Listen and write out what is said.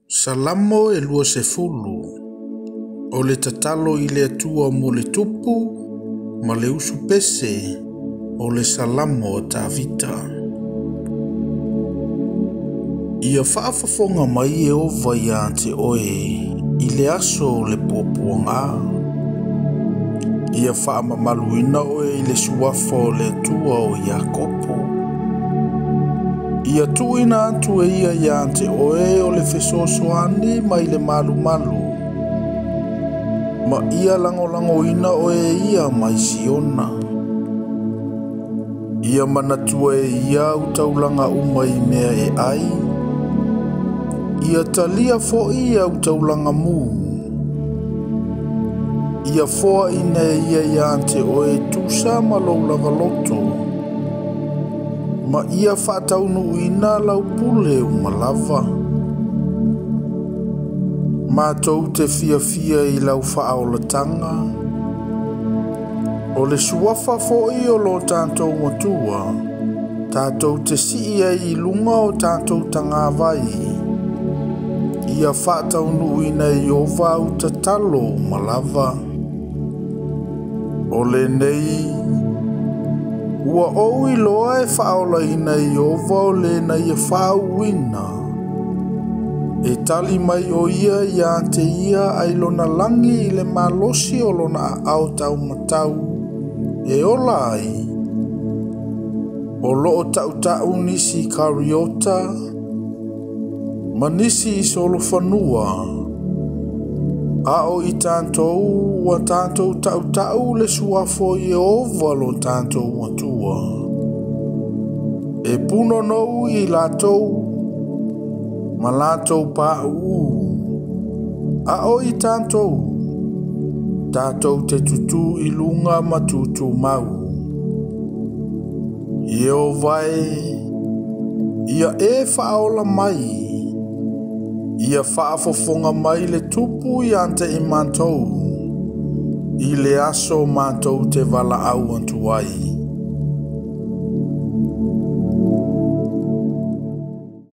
Salamo e 20. O le tatalo i le Atua mo le tupu ma le usu pese o le Salamo a Tavita. Ia faafofoga mai Ieova ia te oe i le aso o le puapuaga. Ia faamamaluina oe i le suafa o le Atua o Iakopo. Ia tuuina atu e ia ia te oe o le fesoasoani mai le malumalu, ma ia lagolagoina oe e ia mai Siona. Ia manatua e ia au taulaga uma i mea e ai, ia talia foi au taulaga mu. Ia foaina e ia ia te oe tusa ma lou lavaloto, ma ia faataunuuina lau pule uma lava. Matou te fiafia i lau faaolataga, o le suafa foi o lo tatou Atua, tatou te sii ai i luga o tatou tagavai. Ia faataunuuina e Ieova au tatalo uma lava. O lenei ua ou iloa e faaolaina e Ieova o le na ia faauuina. E tali mai o ia ia te ia ai lona lagi i le malosi o lona aao taumatau e ola ai. O loo tautau nisi kariota ma nisi i solofanua, a o i tatou ua tatou tautau le suafa o Ieova lo tatou Atua. E punonou i latou ma latou pauu, a o i tatou, tatou te tutu i luga ma tutumau. Ieova e, ia e faaola mai, ia faafofoga mai le tupu ia te i matou, i le aso matou te valaau atu ai.